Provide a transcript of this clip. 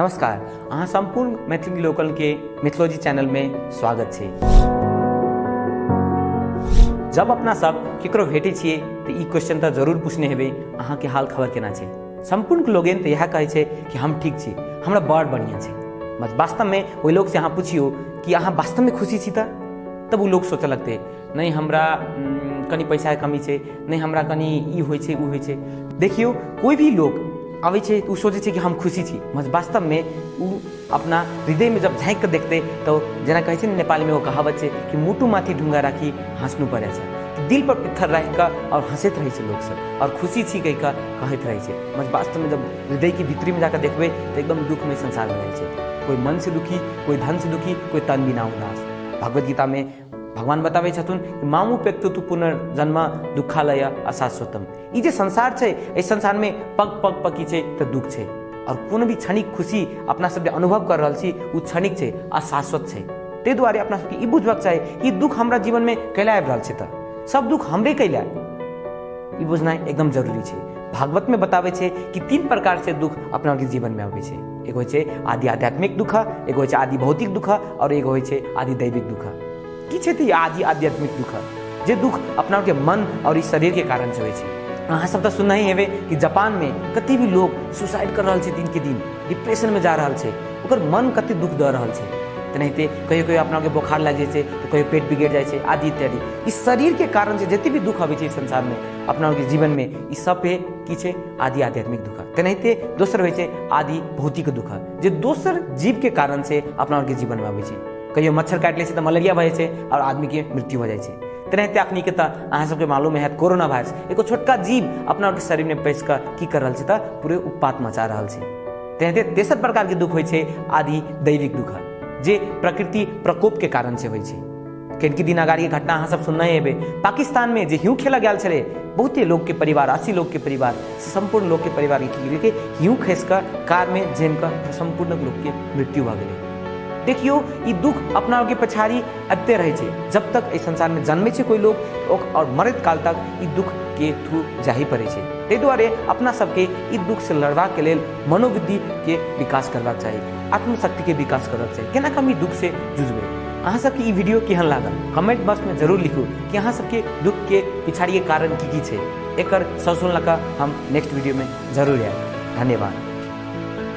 नमस्कार, अहाँ सम्पूर्ण मैथिली लोकल के मिथिलोजी चैनल में स्वागत छै। जब अपना सब केकरो भेटै छियै तऽ ई क्वेश्चन तऽ जरूर पूछने हेबै, अहाँके हाल खबर केना छै? सम्पूर्ण लोगन तऽ इएह कहै छै कि हम ठीक छी, हमरा बड़ बढ़िआँ छै। बस वास्तवमे ओहि लोकसँ अहाँ पुछियौ कि अहाँ वास्तवमे खुशी छी तऽ तब ओ लोक सोचऽ लगतै, नहि हमरा कनि पैसाके कमी छै, नहि हमरा कनि ई होइ छै ओ होइ छै। देखियौ, कोइ भी लोक अबै छै तऽ ओ सोचै छै कि हम खुशी छी, मगर वास्तवमे ओ अपना हृदयमे जब झाँकि कऽ देखतै तऽ जेना कहै छै ने नेपालीमे एगो कहावत छै कि मुटु माथि ढुङ्गा राखी हँसनु पड़ै छै। दिल पर पत्थर राखि कऽ आओर हँसैत रहै छै लोकसभ आओर खुशी छी कहि कऽ कहैत रहै छै, मगर वास्तवमे जब हृदयके भीतरीमे जाकऽ देखबै तऽ एकदम दुःखमय संसार भऽ जाइ छै। कोइ मनसँ दुखी, कोइ धनसँ दुखी, कोइ तन बिना उदास। भगवद गीतामे भगवान बताबै छथुन कि मामू पेत्तु तु पुनर्जन्म दुःखालय अशाश्वतम। ई जे संसार छै, एहि संसारमे पग पग पर की छै तऽ दुःख छै, आओर कोनो भी क्षणिक खुशी अपना सब जे अनुभव कर रहल छी ओ क्षणिक छै, अशाश्वत छै। ताहि दुआरे अपना सबके ई बुझबाक चाही कि दुःख हमरा जीवनमे कैला आबि रहल छै, तऽ सब दुःख हमरे कैला, ई बुझनाइ एकदम जरूरी छै। भागवतमे बताबै छै कि तीन प्रकार से दुःख अपना के जीवनमे आबै छै। एगो होइ छै आदि आध्यात्मिक दुःख, एगो होइ छै आदि भौतिक दुःख, आओर एगो होइ छै आदि दैविक दुःख। की छै तऽ आदि आध्यात्मिक दुःख? जे दुःख अपना के मन आओर ई शरीरके कारण से होइ छै। अहाँ सब तऽ सुनने ही हेबै कि जापानमे कते भी लोग सुसाइड कर रहल छै, दिन के दिन डिप्रेशनमे जा रहल छै, ओकर मन कते दुःख दऽ रहल छै। तेनाहिते कहियो कहियो अपना के बोखार लागि जाइ छै तऽ कहियो पेट बिगड़ि जाइ छै, आदि इत्यादि। ई शरीरके कारण से जते भी दुःख अबै छै संसारमे अपना के जीवनमे, ई सब पे की छै? आदि आध्यात्मिक दुःख। तेनाहिते दोसर होइ छै आदि भौतिक दुःख, जे दोसर जीवके कारण से अपना के जीवनमे अबै छै। कहियो मच्छर काटि लै छै तऽ मलेरिया भऽ जाइ छै आओर आदमीके मृत्यु भऽ जाइ छै। तेनाहिते अखनीके तऽ अहाँ सबके मालूम हैत कोरोना वायरस, एगो छोटका जीव अपना आरके शरीरमे पैसि कऽ की कर रहल छै तऽ पूरे उत्पात मचा रहल छै। तेनाहिते तेसर प्रकारके दुःख होइ छै आदि दैविक दुःख, जे प्रकृति प्रकोपके कारण से होइ छै। कनिके दिन अगाड़ीके घटना अहाँ सब सुनने हेबै, पाकिस्तानमे जे ह्यू खेलऽ गेल छलै, बहुते लोकके परिवार, 80 लोकके परिवार, सम्पूर्ण लोकके परिवारके की केलकै, ह्यू खसि कऽ कारमे जमि कऽ सम्पूर्ण लोकके मृत्यु भऽ गेलै। देखियौ, ई दुःख अपना आरके पछाड़ी अबिते रहै छै। जब तक एहि संसारमे जन्मै छै कोइ लोक आओर मरैत काल तक ई दुःखके थ्रू जाही पड़ै छै। ताहि दुआरे अपना सबके ई दुःखसँ लड़बाके लेल मनोवृद्धिके विकास करबाक चाही, आत्मशक्तिके विकास करबाक चाही। केना कऽ हम ई दुःखसँ जुझबै? अहाँ सबके ई वीडियो केहन लागल कमेंट बॉक्समे जरूर लिखू कि अहाँ सबके दुःखके पिछाड़ीके कारण की की छै। एकर सॉल्यूशन लऽ कऽ हम नेक्स्ट वीडियोमे जरूर आयब। धन्यवाद।